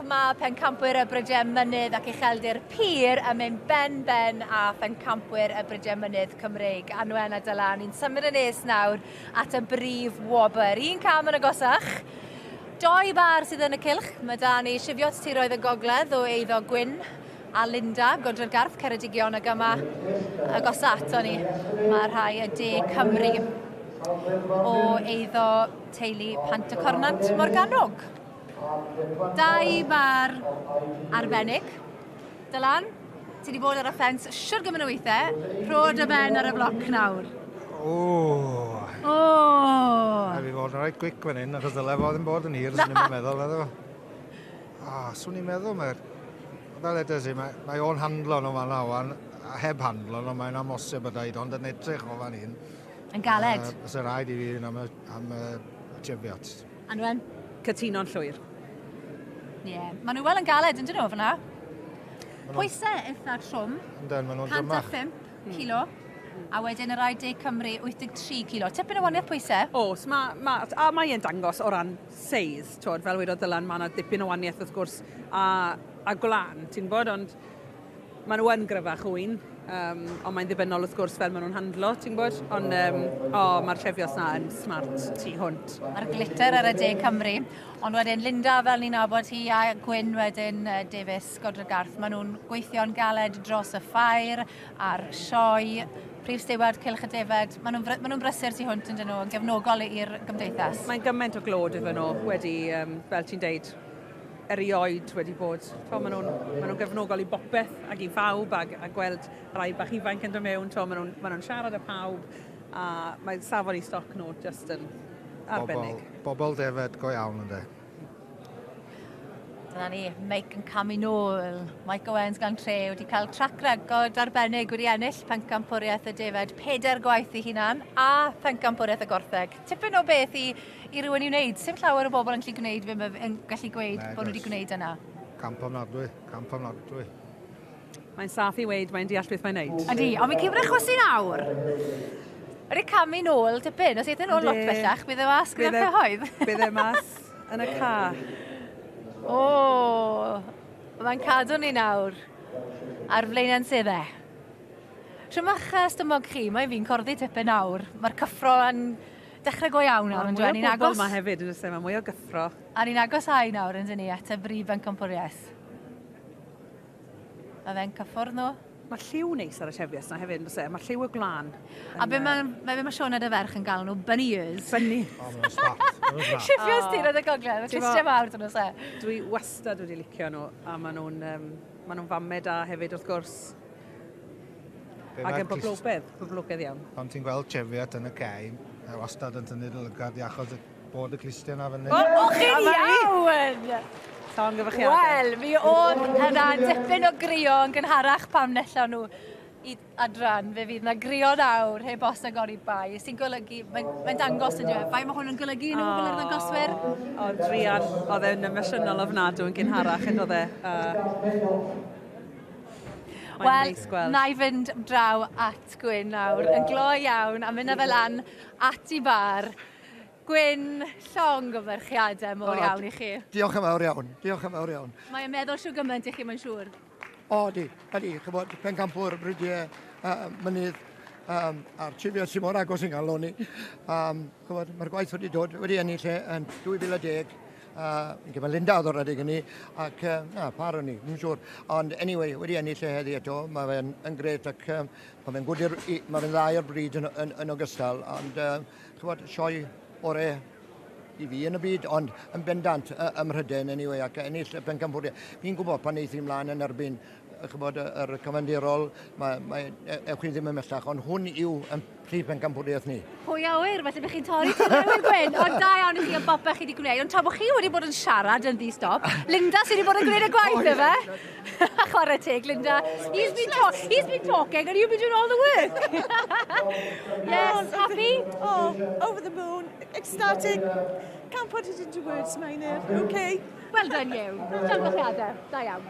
mae pencampwyr y Brydiau Mynydd ac Ucheldir Pur yn mynd ben-ben â phencampwyr y Brydiau Mynydd Cymreig. Anwen a Dylan, ni'n symud yn nes nawr at y brif wobr. Un cam yn agosach. Doi bar sydd yn y cylch. Mae da ni Sifiot Tiroedd y Gogledd o eiddo Gwyn a Linda, Godre'r Garth, Ceredigion ac yma agosa ato ni mae rhai y De Cymru o eiddo teulu Pantycornant Morgannwg. Dau bar arbennig. Dylan, ti wedi bod ar y ffens siwr gymaint o weithiau. Rho dy ben ar y bloc nawr. O! O! Rhaid fi fod yn rhaid gwic fan hyn, achos dyle fo ddim bod yn hir, swn i'n meddwl, meddwl. O, swn i'n meddwl mae'r... Fel edes i, mae, mae o'n handlo nhw fan wan, a heb handlo nhw, mae'n amhosib y dweud, ond yn edrych o fan hyn. Yn galed. Uh, Fysa rhaid i fi am y, am y Cheviot. Anwen? Cytuno'n llwyr. Ie. Yeah. Maen nhw wel yn galed, yn dyn nhw, fyna? Pwysau eitha trwm. Yndyn, maen nhw'n drymach. 105 kilo. A wedyn y rai De Cymru 83 kilo. Tipyn o waniaeth pwysau. Oes, ma, ma, a mae e'n dangos o ran seis, twod, fel wedodd Dylan, mae yna dipyn o waniaeth wrth gwrs, a, a gwlân, ti'n gwybod, ond maen nhw yn gryfach ŵyn, um, ond mae'n ddibynnol wrth gwrs fel maen nhw'n handlo, ti'n gwybod, ond um, o, mae'r Chevios na yn smart tu hwnt. Mae'r glitter ar y De Cymru, ond wedyn Linda fel ni'n nabod hi a Gwyn wedyn Davies Godregarth, maen nhw'n gweithio'n galed dros y ffair a'r sioe, Prif Stiward Cylch y Defaid, maen nhw'n ma nhw brysur tu hwnt yn dyn nhw, yn gefnogol i'r gymdeithas. Mae'n gymaint o glod iddyn nhw wedi, um, fel ti'n deud, erioed wedi bod. To, maen nhw'n ma nhw gefnogol i bopeth ac i fawb ac, a gweld rai bach ifanc yn dod mewn, to, maen nhw'n ma nhw siarad â pawb a mae safon i stoc nhw just yn arbennig. Bobl, bobl defed go iawn ynddo. Dyna ni, Mike yn camu nôl. Mike Owens gan Tre wedi cael trac record arbennig wedi ennill pencampwriaeth y defed pedair gwaith ei hunan a phencampwriaeth y gortheg. Tipyn o beth i, i rywun i wneud. Sim llawer o bobl yn gallu gwneud fe yn gallu gweud bod nhw wedi gwneud yna. Camp ofnadwy, camp ofnadwy. Mae'n saff i weud, mae'n deall beth mae'n neud. Ydy, ond fi'n cymryd chwysu nawr. Ydy camu nôl tipyn, os eith e nôl lot bellach, bydd e mas gyda'r cyhoedd. Bydd e mas yn y ca. O, mae'n cadw ni nawr ar flaenau'n sedde. Trymach stumog chi, mae fi'n corddi tipyn nawr. Mae'r cyffro yn dechrau go iawn nawr, yn dweud. Ni'n agos... Mae hefyd, yn dweud, mae mwy o gyffro. A ni'n agosáu nawr, yn dyn ni, at y brif bencampwriaeth. Mae fe'n cyffwrdd nhw. Mae lliw neis ar y Cheviot na hefyd, yn e? Mae lliw y gwlân. A be mae, mae, mae Sioned y ferch yn galw nhw bunny ears. Bunny. O, maen nhw'n smart. Cheviot oh. Tir y gogledd, mae clustiau mawr dyn nhw se. Dwi wastad wedi licio nhw, a maen nhw'n um, ma nhw famau da hefyd, wrth gwrs. Ac yn boblogaidd, boblogaidd iawn. Pan ti'n gweld Cheviot yn y cae, mae wastad yn tynnu dy lygad i achos bod y clustiau na fyny. O, o chi'n iawn! Llongyfarchiadau. Wel, mi oedd yna dipyn o grio yn gynharach pam nellon nhw i adran. Fe fydd yna grio nawr heb os ag ori bai, sy'n golygu, mae'n mae dangos yn dweud, bai mae hwn yn golygu nhw fel yr ddangoswyr. O, druan, oedd e'n emosiynol ofnadw yn gynharach yn oedd e. Uh, Wel, na i fynd draw at Gwyn nawr, yn gloi iawn, a mynd â fe lan at i bar. Gwyn, llongyfarchiadau mor o, iawn i chi. Diolch yn fawr iawn, diolch yn fawr iawn. Mae'n meddwl siw gymaint i chi, mae'n siŵr. O, di, ydi, chybod, pencampwr, brydiau, uh, mynydd, um, a'r Cheviot sy'n mor agos yn galon ni. Um, chybod, mae'r gwaith wedi dod, wedi ennill e yn 2010, uh, gyda Linda oedd o'r adeg hynny, ac uh, na, par o'n i, ddim siŵr. Ond anyway, wedi ennill e heddi eto, mae fe'n yn gret ac um, mae fe'n gwd i'r, mae fe'n dda i'r bryd yn, yn, yn ogystal, ond uh, ch'mod, sioe ore i fi yn y byd, ond yn bendant ym Mhrydain anyway, ac ennill y pencampwriaeth. Fi'n gwybod pan eith hi mlaen yn erbyn ch'mod, yr cyfandirol, mae, mae, e, ewch chi ddim ymhellach, ond hwn yw yn prif pencampwriaeth ni. Pwy a wyr, felly bych chi'n torri ti newydd Gwyn, ond da iawn i chi am bopeth chi wedi gwneud. Ond tra bod chi wedi bod yn siarad yn ddi-stop, Linda sydd wedi bod yn gwneud y gwaith, oh, efe? Chwarae teg, Linda. He's been, he's been talking and you've been doing all the work. yes, happy? Oh, over the moon. Ecstatic. Can't put it into words, Meinir. Okay. Well done you. Llongyfarchiadau. Da iawn.